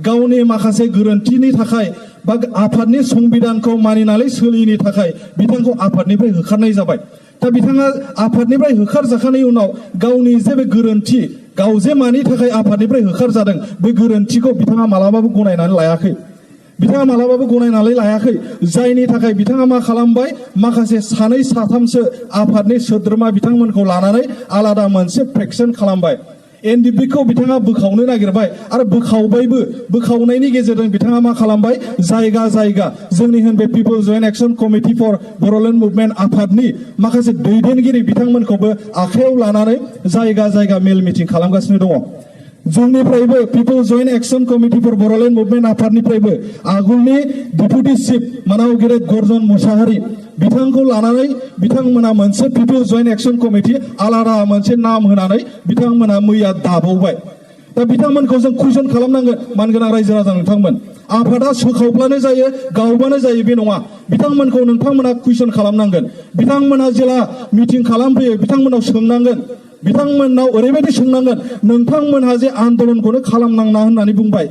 गावनि माखासे गोरोन्थिनि थाखाय बा आफादनि संबिधानखौ मानिनानै सोलियैनि थाखाय बिथांखौ आफादनिफ्राय होखारनाय जाबाय। दा बिथाङा आफादनिफ्राय होखारजाखांनायनि उनाव गावनि जे बे गोरोन्थि गाव जे मानि थाखाय आफादनिफ्राय होखारजादों बे गोरोन्थिखौ बिथाङा मालाबाबो गनायनानै लायाखै। बिथाङा मालाबाबो गनायनानै लायाखै, जायनि थाखाय बिथाङा मा खालामबाय, माखासे सानै साथामसो आफादनि सोद्रोमा बिथांमोनखौ लानानै आलादा मोनसे फ्रेक्सन खालामबाय। एनडिपिखौ बिथाङा बोखावनो नागिरबाय आरो बोखावबायबो। बोखावनायनि गेजेरजों बिथाङा मा खालामबाय, जायगा जायगा जोंनि बे people joint action committee for Bodoland movement आफादनि माखासे दैदेनगिरि बिथांमोनखौबो आखायाव लानानै जायगा जायगा मेल मिटिं खालामगासिनो दङ। जोंनिफ्रायबो people joint action committee for Bodoland movement आफादनिफ्रायबो आगोलनि डेपुटि चिफ मानाव गेदेर गर्जन मुसाहारि बिथांखौ लानानै बिथांमोना मोनसे पिपल जयेन्ट एक्शन कमिटि आलादा मोनसे नाम होनानै बिथांमोना मैया दाबावबाय। दा बिथांमोनखौ जों कुइसन खालामनांगोन, मानगोनां रायजो राजा नोंथांमोन। आफादा सोखावब्लानो जायो, गावबानो जायो बे नङा। बिथांमोनखौ नोंथांमोना कुइसन खालामनांगोन। बिथांमोना जेला मिटिं खालामफैयो बिथांमोनाव सोंनांगोन। बिथांमोननाव ओरैबायदि सोंनांगोन, नोंथांमोनहा जे आन्दोलनखौनो खालामनांना होननानै बुंबाय,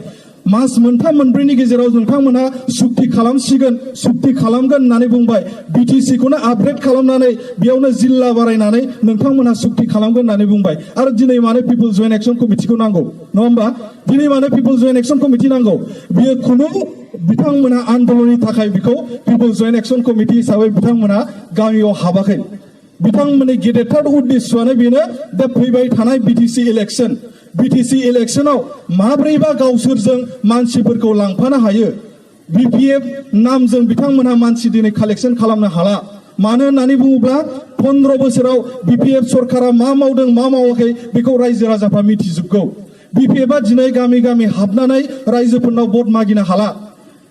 मास मोनथाम मोनब्रैनि गेजेराव नोंथांमोनहा सुक्ति खालामसिगोन, सुक्ति खालामगोन होननानै बुंबाय। बिटिसिखौनो आपग्रेड खालामनानै बेयावनो जिल्ला बारायनानै नोंथांमोनहा सुक्ति खालामगोन होननानै बुंबाय। आरो दिनै मानो पिपल जयेन्ट एक्शन कमिटिखौ नांगौ, नङा होमबा? दिनै मानो पिपल जयेन्ट एक्शन कमिटि नांगौ? बियो खुनु बिथांमोनहा आन्दोलननि थाखाय बेखौ पिपल जयेन्ट एक्शन कमिटि हिसाबै बिथांमोनहा गामियाव हाबाखै। बिथांमोननि गेदेरथार उद्देश्यआनो बेनो, दा फैबाय थानाय बिटिसि इलेक्शन, बिटिसि इलेक्शनाव माब्रैबा गावसोरजों मानसिफोरखौ लांफानो हायो। बिपिएफ नामजों बिथांमोनहा मानसि दिनै कालेक्शन खालामनो हाला। मानो होननानै बुङोब्ला 15 बोसोराव बिपिएफ सरकारा मा मावदों मा मावाखै बेखौ रायजो राजाफ्रा मिथिजोबगौ। बिपिएफआ दिनै गामि गामि हाबनानै रायजोफोरनाव भट मागिनो हाला।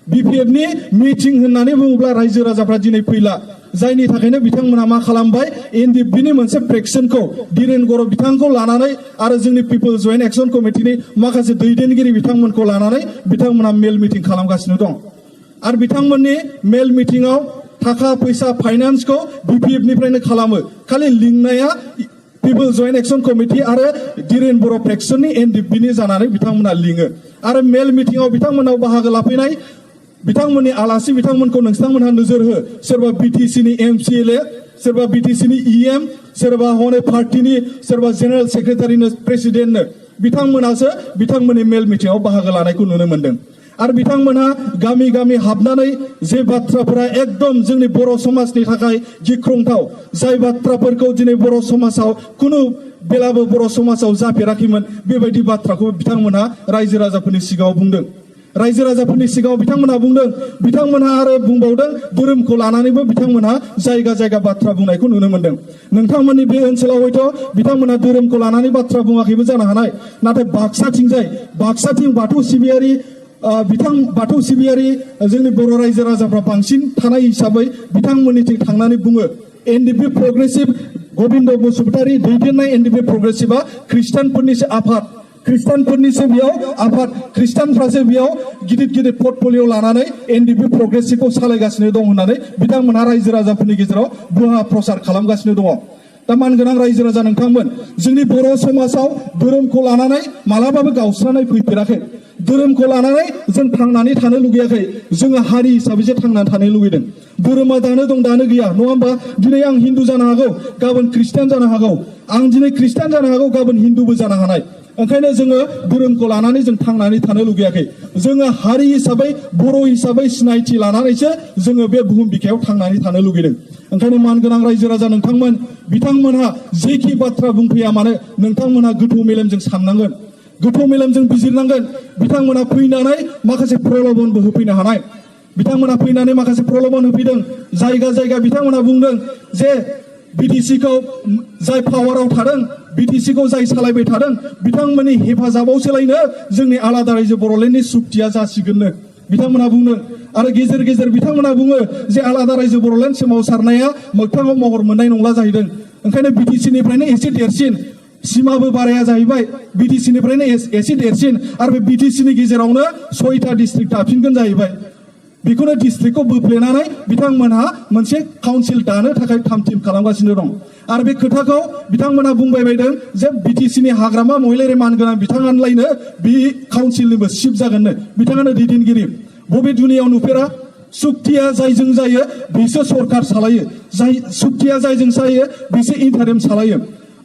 बिपिएफनि मिटिं होननानै बुङोब्ला रायजो राजाफ्रा दिनै फैला। जायनि थाखायनो बिथांमोना मा खालामबाय, एनडिपिनि मोनसे फ्रेक्सनखौ धीरेन बर' बिथांखौ लानानै आरो जोंनि पिपल जयेन्ट एक्शन कमिटिनि माखासे दैदेनगिरि बिथांमोनखौ लानानै बिथांमोना मेल मिटिं खालामगासिनो दं। आरो बिथांमोननि मेल मिटिंआव थाखा फैसा फाइनान्सखौ बिपिएफनिफ्रायनो खालामो। खालि लिंनाया पिपल जयेन्ट एक्शन कमिटि आरो धीरेन बर' फ्रेक्सननि एनडिपिनि जानानै बिथांमोना लिङो। आरो मेल मिटिंआव बिथांमोनाव बाहागो लाफैनाय बिथांमोननि आलासि बिथांमोनखौ नोंथांमोनहा नोजोर हो। सोरबा बिटिसिनि एमसिएलए, सोरबा बिटिसिनि इएम, सोरबा हनै पार्टिनि सोरबा जेनेरेल सेक्रेटारिनो प्रेसिडेन्टनो बिथांमोनासो बिथांमोननि मेल मिटिंआव बाहागो लानायखौ नुनो मोन्दों। आरो बिथांमोनहा गामि गामि हाबनानै जे बाथ्राफोरा एकदम जोंनि बर' समाजनि थाखाय गिख्रंथाव, जाय बाथ्राफोरखौ दिनै बर' समाजाव खुनु बेलाबो बर' समाजाव जाफेराखैमोन, बेबायदि बाथ्राखौ बिथांमोनहा रायजो राजाफोरनि सिगाङाव बुंदों। रायजो राजाफोरनि सिगाङाव बिथांमोनहा बुंदों। बिथांमोनहा आरो बुंबावदों, धोरोमखौ लानानैबो बिथांमोनहा जायगा जायगा बाथ्रा बुंनायखौ नुनो मोन्दों। नोंथांमोननि बे ओनसोलाव हयथ' बिथांमोनहा धोरोमखौ लानानै बाथ्रा बुङाखैबो जानो हानाय, नाथाय बाक्साथिं बाथौ सिबियारि बाथौ सिबियारि जोंनि बर' रायजो राजाफ्रा बांसिन थानाय हिसाबै बिथांमोननिथिं थांनानै बुङो, एनडिपि प्रग्रेसिभ गबिन्द बसुमतारी दैदेननाय एनडिपि प्रग्रेसिभआ ख्रिस्टानफोरनिसो आफाद, ख्रिस्टानफोरनिसो बेयाव आफाद, ख्रिस्टानफ्रासो बेयाव गिदिर गिदिर पर्टफलिय' लानानै एनडिपि प्रग्रेसिभखौ सालायगासिनो दं होननानै बिथांमोनहा रायजो राजाफोरनि गेजेराव बुहा प्रसार खालामगासिनो दङ। दा मानगोनां रायजो राजा नोंथांमोन, जोंनि बर' समाजाव धोरोमखौ लानानै मालाबाबो गावस्रानाय फैफेराखै। धोरोमखौ लानानै जों थांनानै थानो लुगैयाखै, जोङो हारि हिसाबैसो थांनानै थानो लुगैदों। धोरोमा दानो दं दानो गैया, नङा होमबा? दिनै आं हिन्दु जानो हागौ, गाबोन ख्रिस्टान जानो हागौ। आं दिनै ख्रिस्टान जानो हागौ, गाबोन हिन्दुबो जानो हानाय। ओंखायनो जोङो धोरोमखौ लानानै जों थांनानै थानो लुगैयाखै। जोङो हारि हिसाबै, बर' हिसाबै सिनायथि लानानैसो जोङो बे बुहुम बिखायाव थांनानै थानो लुगैदों। ओंखायनो मानगोनां रायजो राजा नोंथांमोन, बिथांमोनहा जेखि बाथ्रा बुंफैया मानो नोंथांमोनहा गोथौ मेलेमजों साननांगोन, गोथौ मेलेमजों बिजिरनांगोन। बिथांमोना फैनानै माखासे प्रल'भनबो होफैनो हानाय। बिथांमोना फैनानै माखासे प्रल'भन होफैदों। जायगा जायगा बिथांमोना बुंदों जे बिटिसिखौ जाय पावाराव थादों, बिटिसिखौ जाय सालायबाय थादों, बिथांमोननि हेफाजाबावसोलायनो जोंनि आलादा रायजो बर'लेण्डनि सुक्तिया जासिगोननो बिथांमोना बुंदों। आरो गेजेर गेजेर बिथांमोना बुङो जे आलादा रायजो बर'लेण्ड सोमावसारनाया मोगथाङाव महर मोननाय नंला जाहैदों। ओंखायनो बिटिसिनिफ्रायनो एसे देरसिन, सिमाबो बाराया जाहैबाय, बिटिसिनिफ्रायनो एसे देरसिन, आरो बे बिटिसिनि गेजेरावनो 6टा डिस्ट्रिक्ट थाफिनगोन जाहैबाय। बेखौनो डिस्ट्रिक्टखौ बोफ्लेनानै बिथांमोनहा मोनसे काउन्सिल दानो थाखाय थामथिम खालामगासिनो दं आरो बे खोथाखौ बिथांमोनहा बुंबाय बायदों जे बिटिसिनि हाग्रामा महिलारि मानगोनां बिथाङालायनो बि काउन्सिलनिबो चिफ जागोननो बिथाङानो दैदेनगिरि बबे दुनियाव नुफेरा सुक्तिया जायजों जायो बिसो सरकार सालायो जाय सुक्तिया जायजों जायो बिसो इन्टारिम सालायो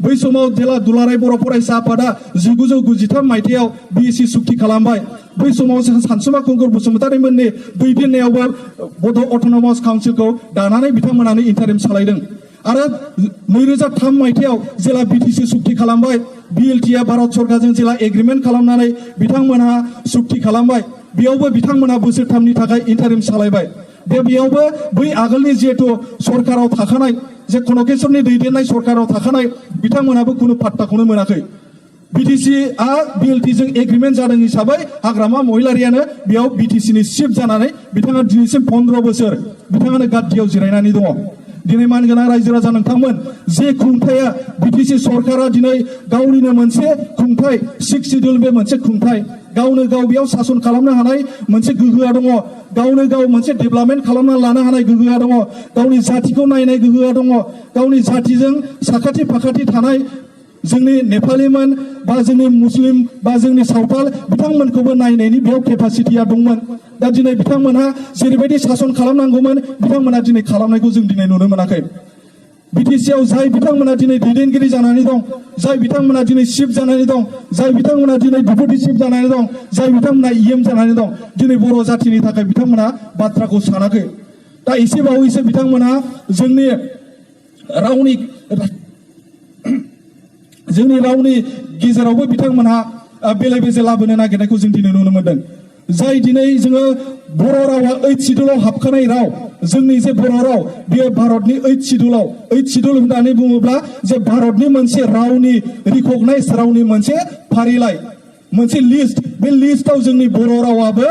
बै समाव जेला दुलाराय बर' फरायसा आफादा 1993 मायथाइयाव बिएसि सुक्ति खालामबाय बै समाव सानसुमा खुंगुर बसुमतारी मोननि दैदेननायावबो बड' अट'नमास काउन्सिलखौ दानानै बिथांमोनानो इन्टारिम सालायदों आरो 2003 मायथाइयाव जेला बिटिसि सुक्ति खालामबाय बिएलटिआ भारत सरकारजों जेला एग्रिमेन्ट खालामनानै बिथांमोनहा सुक्ति खालामबाय बेयावबो बिथांमोनहा बोसोरथामनि थाखाय इन्टारिम सालायबाय बेयावबो बै आगोलनि जिहेतु सरकाराव थाखानाय जे कनकेश्वरनि दैदेननाय सरकाराव थाखानाय बिथांमोनहाबो खुनु पात्ताखौनो मोनाखै बिटिसिआ बिएलटिजों एग्रिमेन्ट जादों हिसाबै हाग्रामा महिलारियानो बेयाव बिटिसिनि चिफ जानानै बिथाङा दिनैसिम 15 बोसोर बिथाङानो गाद्दियाव जिरायनानै दङ दिनै मानगोनां रायजो राजा नोंथांमोन जे खुंथाया बिटिसि सरकारा दिनै गावनिनो मोनसे खुंथाय 6 शिड्युल बे मोनसे खुंथाय गावनो गाव बेयाव सासन खालामनो हानाय मोनसे गोहोआ दङ गावनो गाव मोनसे डेभेलपमेन्ट खालामना लानो हानाय गोहोआ दङ गावनि जातिखौ नायनाय गोहोआ दङ गावनि जातिजों साखाथि फाखाथि थानाय जोंनि नेपालीमोन बा जोंनि मुस्लिम बा जोंनि सावताल बिथांमोनखौबो नायनायनि बेयाव केपासिटिया दंमोन दा दिनै बिथांमोनहा जेरैबायदि सासन खालामनांगौमोन बिथांमोनहा दिनै खालामनायखौ जों दिनै नुनो मोनाखै बिटिसिआव जाय बिथांमोना दिनै दैदेनगिरि जानानै दं जाय बिथांमोना दिनै चिफ जानानै दं जाय बिथांमोना दिनै डेपुटि चिफ जानानै दं जाय बिथांमोना इएम जानानै दं दिनै बर' जातिनि थाखाय बिथांमोना बाथ्राखौ सानाखै दा एसे बावैसो बिथांमोनहा जोंनि रावनि गेजेरावबो बिथांमोनहा बेले बेजे लाबोनो नागिरनायखौ जों दिनै नुनो मोनदों जाय दिनै जोङो बर' रावा 8 शिड्युलाव हाबखानाय राव जोंनि जे बर' राव बेयो भारतनि 8 शिड्युल होननानै बुङोब्ला जे भारतनि मोनसे रावनि रिकगनाइज रावनि मोनसे फारिलाइ मोनसे लिस्ट बे लिस्टआव जोंनि बर' रावाबो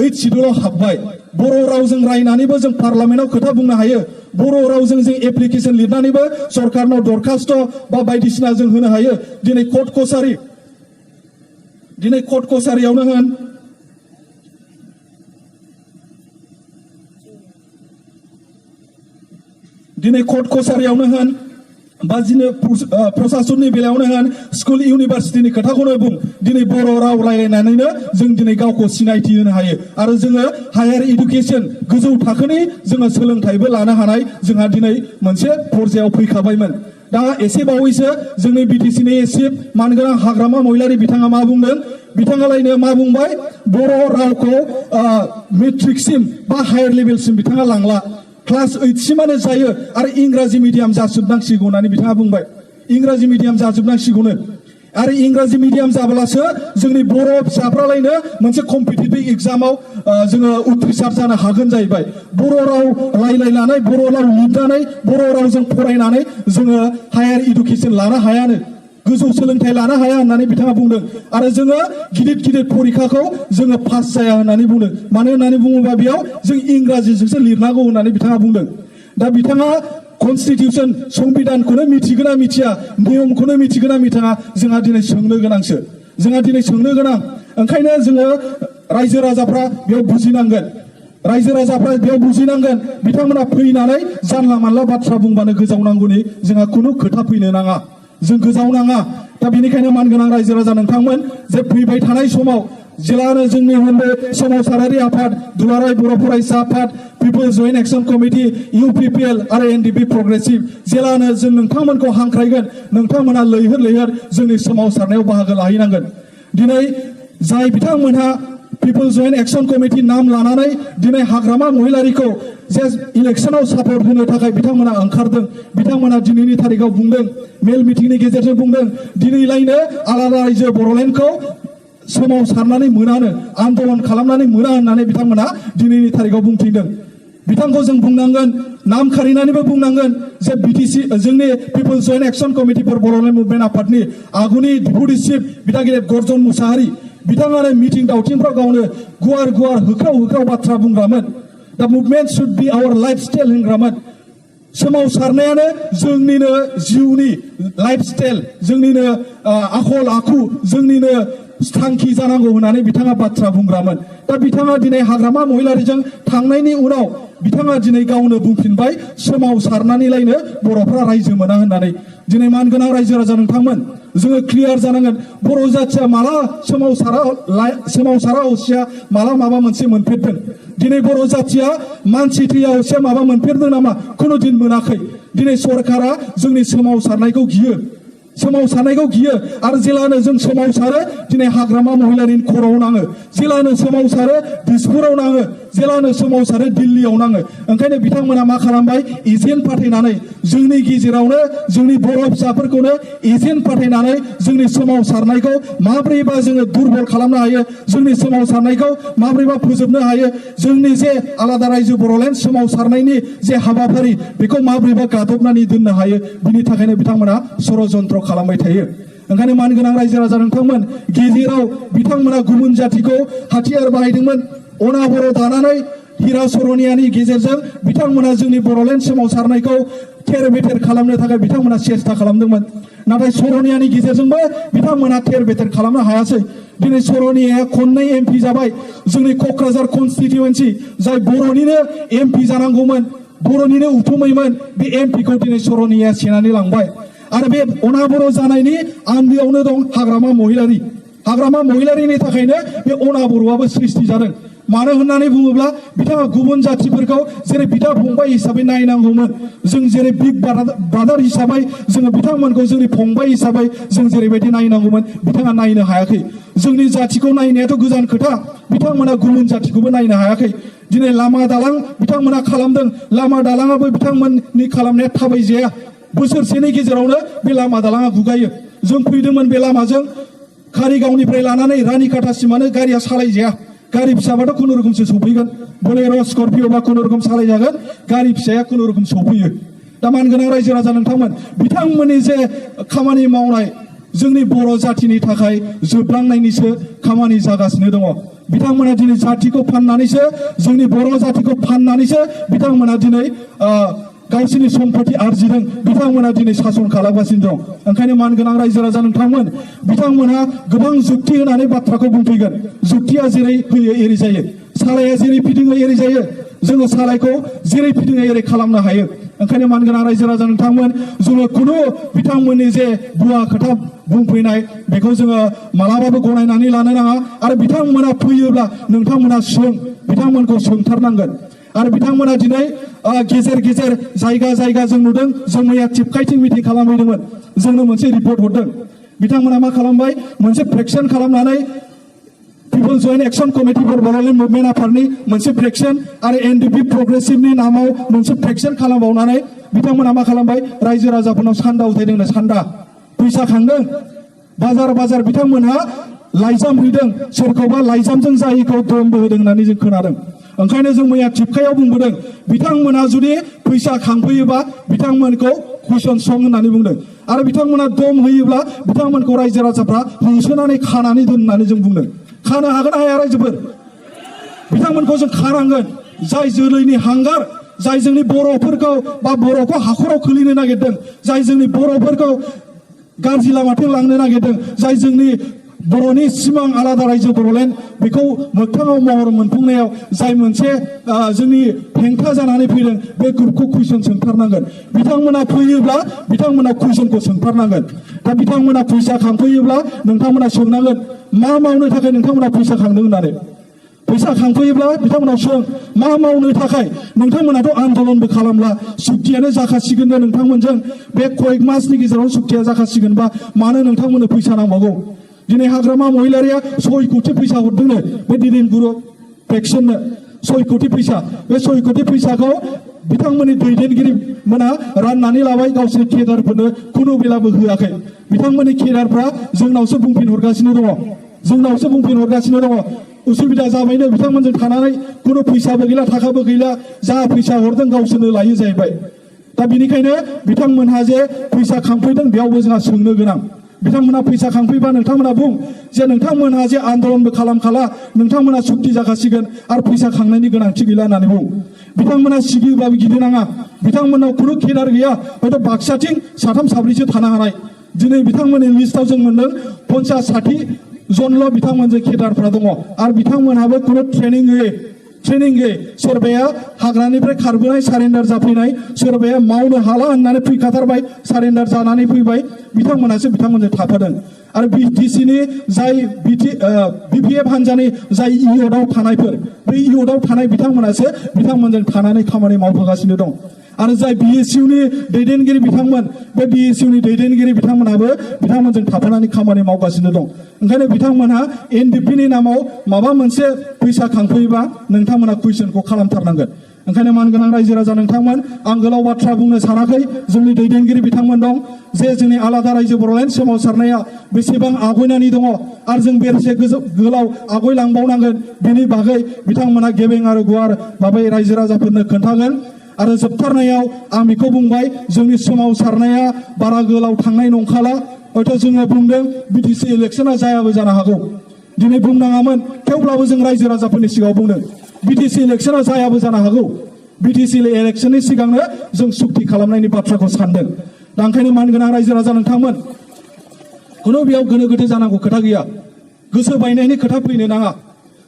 8 शिड्युलाव हाबबाय बर' रावजों रायनानैबो जों पार्लामेन्टआव खोथा बुंनो हायो बर' रावजों जों एप्लिकेसन लिरनानैबो सरकारनाव दरखास्त बा बायदिसिना जों होनो हायो दिनै कर्ट कसारियावनो होन दिनै कर्ट कसारियावनो होन बा दिनै प्रशासननि बेलायावनो होन स्कुल इउनिभार्सिटिनि खोथाखौनो बुं दिनै बर' राव रायलायनानैनो जों दिनै गावखौ सिनायथि होनो हायो आरो जोङो हायार इडुकेसन गोजौ थाखोनि जोङो सोलोंथाइबो लानो हानाय जोंहा दिनै मोनसे पर्यायाव फैखाबायमोन दा एसे बावैसो जोंनि बिटिसिनि चिफ मानगोनां हाग्रामा महिलारि बिथाङा मा बुंदों बिथाङालायनो मा बुंबाय बर' रावखौ मेट्रिकसिम बा हायार लेभेलसिम बिथाङा लांला क्लास 8 सिमानो जायो आरो इंराजि मिडियाम जाजोबनांसिगौ होननानै बिथाङा बुंबाय इंराजि मिडियाम जाजोबनांसिगौनो आरो इंराजि मिडियाम जाब्लासो जोंनि बर' फिसाफ्रालायनो मोनसे कम्पिटिटिभ एग्जामाव जोङो उथ्रिसार जानो हागोन जाहैबाय बर' राव रायलायनानै बर' राव लिरनानै बर' रावजों फरायनानै जोङो हायार इडुकेसन लानो हायानो गोजौ सोलोंथाइ लानो हाया होननानै बिथाङा बुंदों आरो जोङो गिदिर परिखाखौ जोङो पास जाया होननानै बुंदों मानो होननानै बुङोबा बेयाव जों इंराजिजोंसो लिरनांगौ होननानै बिथाङा बुंदों दा बिथाङा कनस्टिटिउसन संबिधानखौनो मिथिगोना मिथिया नियमखौनो मिथिगोना मिथिया जोंहा दिनै सोंनो गोनांसो ओंखायनो जोङो रायजो राजाफ्रा बेयाव बुजिनांगोन बिथांमोना फैनानै जानला मानला बाथ्रा बुंबानो गोजावनांगौनि जोंहा खुनु खोथा फैनो नाङा जों गोजावनाङा दा बेनिखायनो मानगोनां रायजो राजा नोंथांमोन जे फैबाय थानाय समाव जेलानो जोंनि मोनबे सोमावसारारि आफाद दुलाराय बर' फरायसा आफाद people's joint action committee UPPL आरो एनडिपि प्रग्रेसिभ जेलानो जों नोंथांमोनखौ हांख्रायगोन नोंथांमोना लैहोर जोंनि सोमावसारनायाव बाहागो लाहैनांगोन दिनै जाय बिथांमोनहा पिपल्स जयेन्ट एक्शन कमिटि नाम लानानै दिनै हाग्रामा महिलारिखौ जे इलेक्शनाव सापर्ट होनो थाखाय बिथांमोना ओंखारदों बिथांमोना दिनैनि तारिखाव बुंदों मेल मिटिंनि गेजेरजों बुंदों दिनैलायनो आलादा रायजो बर'लेण्डखौ सोमावसारनानै मोनानो आन्दलन खालामनानै मोना होननानै बिथांमोना दिनैनि तारिखाव बुंथिदों बिथांखौ जों बुंनांगोन नाम खारिनानैबो बुंनांगोन जे बिटिसि जोंनि people's joint action committee for Bodoland movement आफादनि आगुनि डेपुटि चिफ बिदा गेदेर गर्जन मुसाहारि बिथाङानो मिटिं दावथिंफ्राव गावनो गुवार होख्राव बाथ्रा बुंग्रामोन दा movement should be our lifestyle होनग्रामोन सोमावसारनायानो जोंनिनो जिउनि लाइफस्टाइल जोंनिनो आखल आखु जोंनिनो थांखि जानांगौ होननानै बिथाङा बाथ्रा बुंग्रामोन दा बिथाङा दिनै हाग्रामा महिलारीजों थांनायनि उनाव बिथाङा दिनै गावनो बुंफिनबाय सोमावसारनानैलायनो बर'फ्रा रायजो मोना होननानै दिनै मानगोनां रायजो राजा नोंथांमोन जोङो क्लियार जानांगोन बर' जाथिया माला सोमावसारा हसिया माला माबा मोनसे मोनफेरदों दिनै बर' जातिया मानसि थैया हसिया माबा मोनफेरदों नामा खुनु दिन मोनाखै दिनै सरकारा जोंनि सोमावसारनायखौ गियो आरो जेलानो जों सोमावसारो दिनै हाग्रामा महिलारीनि खर'आव नाङो जेलानो सोमावसारो दिसपुराव नाङो जेलानो सोमावसारो दिल्लीयाव नाङो ओंखायनो बिथांमोना मा खालामबाय एजेन्ट फाथायनानै जोंनि गेजेरावनो जोंनि बर' फिसाफोरखौनो एजेन्ट फाथायनानै जोंनि सोमावसारनायखौ माब्रैबा जोङो दुरबल खालामनो हायो जोंनि सोमावसारनायखौ माब्रैबा फोजोबनो हायो जोंनि जे आलादा रायजो बर'लेण्ड सोमावसारनायनि जे हाबाफारि बेखौ माब्रैबा गादबनानै दोननो हायो बिनि थाखायनो बिथांमोना षड़यन्त्र खालामबाय थायो ओंखायनो मानगोनां रायजो राजा नोंथांमोन गेजेराव बिथांमोना गुबुन जातिखौ हाथियार बाहायदोंमोन अनाबर दानानै हिरा सरनियानि गेजेरजों बिथांमोना जोंनि बर'लेण्ड सोमावसारनायखौ थेर बेथेर खालामनो थाखाय बिथांमोना सेस्था खालामदोंमोन नाथाय सरनियानि गेजेरजोंबो बिथांमोना थेर बेथेर खालामनो हायासै दिनै सरनियाया खननै एमपि जाबाय जोंनि क'क्राझार कनस्टिटिउएन्सि जाय बर'निनो एमपि जानांगौमोन बर'निनो उथुमैमोन बे एमपिखौ दिनै सरनियाया सेनानै लांबाय आरो बे अनाबर जानायनि आन्दोआवनो दं हाग्रामा महिलारीनि थाखायनो बे अनाबरआबो सृष्टि जादों मानो होननानै बुङोब्ला बिथाङा गुबुन जातिफोरखौ जेरै बिदा फंबाय हिसाबै नायनांगौमोन जों जेरै बिग ब्रादार हिसाबै जोङो बिथांमोनखौ जोंनि फंबाय हिसाबै जों जेरैबायदि नायनांगौमोन बिथाङा नायनो हायाखै जोंनि जातिखौ नायनायाथ' गोजान खोथा बिथांमोना गुबुन जातिखौबो नायनो हायाखै दिनै लामा दालां बिथांमोना खालामदों लामा दालाङाबो बिथांमोननि खालामनाया थाबायजाया बोसोरसेनि गेजेरावनो बे लामा दालाङा गुगायो जों फैदोंमोन बे लामाजों कारिगावनिफ्राय लानानै रानिखाथासिमानो गारिया सालायजाया गारि फिसाबाथ' खुनुरुखुमसो सफैगोन बोलेर' स्करपिअ'बा खुनुरुखुम सालायजागोन गारि फिसाया खुनुरुखुम सफैयो दा मानगोनां रायजो राजा नोंथांमोन बिथांमोननि जे खामानि मावनाय जोंनि बर' जातिनि थाखाय जोबलांनायनिसो खामानि जागासिनो दङ बिथांमोना दिनै जातिखौ फाननानैसो जोंनि बर' जातिखौ फाननानैसो बिथांमोना दिनै गावसोरनि सम्पति आरजिदों बिथांमोना दिनै सासन खालामगासिनो दं ओंखायनो मानगोनां रायजो राजा नोंथांमोन बिथांमोना गोबां जुक्ति होनानै बाथ्राखौ बुंफैगोन जुक्तिया जेरै फैयो एरै जायो सालाया जेरै फिदिङो एरै जायो जोङो सालायखौ जेरै फिदिङो एरै खालामनो हायो ओंखायनो मानगोनां रायजो राजा नोंथांमोन जोङो खुनु बिथांमोननि जे भुवा खोथा बुंफैनाय बेखौ जोङो मालाबाबो गनायनानै लानो नाङा आरो बिथांमोना फैयोब्ला नोंथांमोना बिथांमोनखौ सोंथारनांगोन आरो बिथांमोना दिनै गेजेर गेजेर जायगा जों नुदों जों मैया टिपकाइथिं मिटिं खालामहैदोंमोन जोंनो मोनसे रिपर्ट हरदों बिथांमोना मा खालामबाय मोनसे फ्रेक्सन खालामनानै people joint action committee for Bodoland movement आफादनि मोनसे फ्रेक्सन आरो एनडिपि प्रग्रेसिभनि नामाव मोनसे फ्रेक्सन खालामबावनानै बिथांमोना मा खालामबाय रायजो राजाफोरनाव सान्दा उथायदोंनो सान्दा फैसा खांदों बाजार बिथांमोनहा लाइजाम हैदों सोरखौबा लाइजामजों जायैखौ दमबो होदों होननानै जों खोनादों ओंखायनो जों मैया टिपकाइआव बुंबोदों बिथांमोना जुदि फैसा खांफैयोबा बिथांमोनखौ कुइसन सं होननानै बुंदों आरो बिथांमोना दम होयोब्ला बिथांमोनखौ रायजो राजाफ्रा होसोनानै खानानै दोन होननानै जों बुंदों खानो हागोन हाया रायजोफोर बिथांमोनखौ जों खानांगोन जाय जोलैनि हांगार जाय जोंनि बर'फोरखौ बा बर'खौ हाखराव खोलैनो नागिरदों जाय जोंनि बर'फोरखौ गाज्रि लामाथिं लांनो नागिरदों जाय जोंनि बर'नि सिमां आलादा रायजो बर'लेण्ड बेखौ मोगथाङाव महर मोनफुंनायाव जाय मोनसे जोंनि हेंथा जानानै फैदों बे ग्रुपखौ कुइसन सोंथारनांगोन बिथांमोना फैयोब्ला बिथांमोना कुइसनखौ सोंथारनांगोन दा बिथांमोना फैसा खांफैयोब्ला नोंथांमोना सोंनांगोन मा मावनो थाखाय नोंथांमोना फैसा खांदों होननानै फैसा खांफैयोब्ला बिथांमोनाव सों मा मावनो थाखाय नोंथांमोनाथ' आन्दलनबो खालामला सुक्तियानो जाखासिगोन नोंथांमोनजों बे कयेक मासनि गेजेराव सुक्तिया जाखासिगोनबा मानो नोंथांमोननो फैसा नांबावगौ दिनै हाग्रामा महिलारीया 6 कोटि फैसा हरदोंनो बे दैदेनगुरु फेक्सननो 6 कोटि फैसा बे 6 कोटि फैसाखौ बिथांमोननि दैदेनगिरि मोना राननानै लाबाय गावसोरनि केडारफोरनो खुनु बेलाबो होआखै बिथांमोननि केडारफ्रा जोंनावसो बुंफिनहरगासिनो दङ उसुबिदा जाबायनो बिथांमोनजों थानानै खुनु फैसाबो गैला थाखाबो गैला जा फैसा हरदों गावसोरनो लायो जाहैबाय दा बिनिखायनो बिथांमोनहा जे फैसा खांफैदों बेयावबो जोंहा सोंनो गोनां बिथांमोना फैसा खांफैबा नोंथांमोना बुं जे नोंथांमोनहा जे आन्दलनबो खालामखाला नोंथांमोना सुक्ति जाखासिगोन आरो फैसा खांनायनि गोनांथि गैला होननानै बुं बिथांमोना सिगियोबाबो गिनो नाङा बिथांमोननाव खुनु केडार गैया हयथ' बाक्साथिं 3 4 थानो हानाय दिनै बिथांमोननि लिस्टआव जों मोनदों 50-60 जनल' बिथांमोनजों केडारफ्रा दङ आरो बिथांमोनहाबो खुनु ट्रेनिं गैयै सोरबाया हाग्रानिफ्राय खारबोनाय सारेन्डार जाफैनाय सोरबाया मावनो हाला होननानै फैखाथारबाय सारेन्डार जानानै फैबाय बिथांमोनासो बिथांमोनजों थाफादों आरो बिटिसिनि जाय बिपिएफ हान्जानि जाय इउथआव थानायफोर बै इउथआव थानाय बिथांमोनासो बिथांमोनजों थानानै खामानि मावफागासिनो दं आरो जाय बिएसइउनि दैदेनगिरि बिथांमोन बे बिएसइउनि दैदेनगिरि बिथांमोनाबो बिथांमोनजों थाफानानै खामानि मावगासिनो दं ओंखायनो बिथांमोनहा एनडिपिनि नामाव माबा मोनसे फैसा खांफैयोबा नोंथांमोना कुइसनखौ खालामथारनांगोन ओंखायनो मानगोनां रायजो राजा नोंथांमोन आं गोलाव बाथ्रा बुंनो सानाखै जोंनि दैदेनगिरि बिथांमोन दं जे जोंनि आलादा रायजो बर'लेण्ड सोमावसारनाया बेसेबां आवगायनानै दङ आरो जों बेसे गोलाव आवगायलांबावनांगोन बेनि बागै बिथांमोना गेबें आरो गुवार भाबै रायजो राजाफोरनो खोन्थागोन आरो जोबथारनायाव आं बेखौ बुंबाय जोंनि सोमावसारनाया बारा गोलाव थांनाय नंखाला हयथ' जोङो बुंदों बिटिसि इलेक्सना जायाबो जानो हागौ दिनै बुंनाङामोन थेवब्लाबो जों रायजो राजाफोरनि सिगाङाव बुंदों बिटिसि इलेक्सना जायाबो जानो हागौ बिटिसि इलेक्सननि सिगांनो जों सुक्ति खालामनायनि बाथ्राखौ सानदों दा ओंखायनो मानगोनां रायजो राजा नोंथांमोन खुनु बेयाव गोनो गोथो जानांगौ खोथा गैया गोसो बायनायनि खोथा फैनो नाङा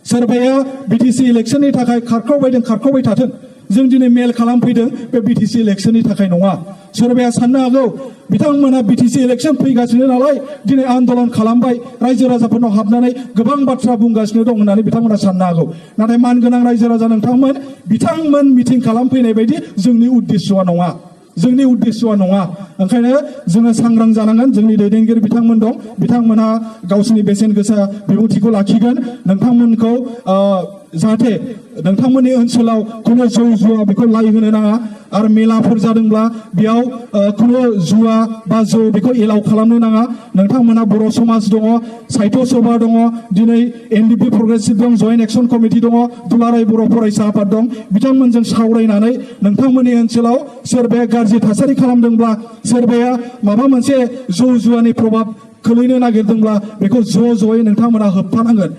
सोरबाया बिटिसि इलेक्सननि थाखाय खारखावबाय थाथों जों दिनै मेल खालामफैदों बे बिटिसि इलेक्सननि थाखाय नङा सोरबाया साननो हागौ बिथांमोना बिटिसि इलेक्सन फैगासिनो नालाय दिनै आन्दलन खालामबाय रायजो राजाफोरनाव हाबनानै गोबां बाथ्रा बुंगासिनो दं होननानै बिथांमोना साननो हागौ नाथाय मानगोनां रायजो राजा नोंथांमोन बिथांमोन मिटिं खालामफैनाय बायदि जोंनि उद्देश्यआ नङा ओंखायनो जोङो सांग्रां जानांगोन जोंनि दैदेनगिरि बिथांमोन दं बिथांमोनहा गावसोरनि बेसेन गोसा बिबुंथिखौ लाखिगोन नोंथांमोनखौ जाहाथे नोंथांमोननि ओनसोलाव खुनु जौ जुवा बेखौ लाइ होनो नाङा आरो मेलाफोर जादोंब्ला बेयाव खुनु जुवा बा जौ बेखौ एलाउ खालामनो नाङा नोंथांमोना बर' समाज दङ साहित्य सभा दङ दिनै एनडिपि प्रग्रेसिभ दं जयेन्ट एक्सन कमिटि दङ दुलाराय बर' फरायसा आफाद दं बिथांमोनजों सावरायनानै नोंथांमोननि ओनसोलाव सोरबाया गाज्रि थासारि खालामदोंब्ला सोरबाया माबा मोनसे जौ जुवानि प्रभाब खोलैनो नागिरदोंब्ला बेखौ ज'यै नोंथांमोना होबथानांगोन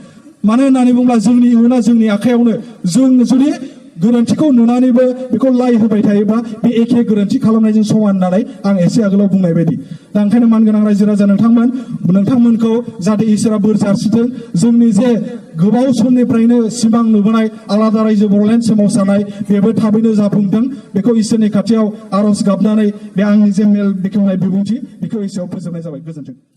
मानो होननानै बुङोब्ला जोंनि इयुना जोंनि आखायावनो जों जुदि गोरोन्थिखौ नुनानैबो बेखौ लाइ होबाय थायोबा बे एखे गोरोन्थि खालामनायजों समान होननानै आं एसे आगोलाव बुंनाय बायदि दा ओंखायनो मानगोनां रायजो राजा नोंथांमोनखौ जाहाथे इसोरा बोर जासिथों जोंनि जे गोबाव समनिफ्रायनो सिमां नुबोनाय आलादा रायजो बर'लेण्ड सोमावसारनाय बेबो थाबैनो जाफुंथों बेखौ इसोरनि खाथियाव आर'ज गाबनानै बे आंनि जे मेल बेखेवनाय बिबुंथि बेखौ एसेयाव फोजोबनाय जाबाय गोजोन्थों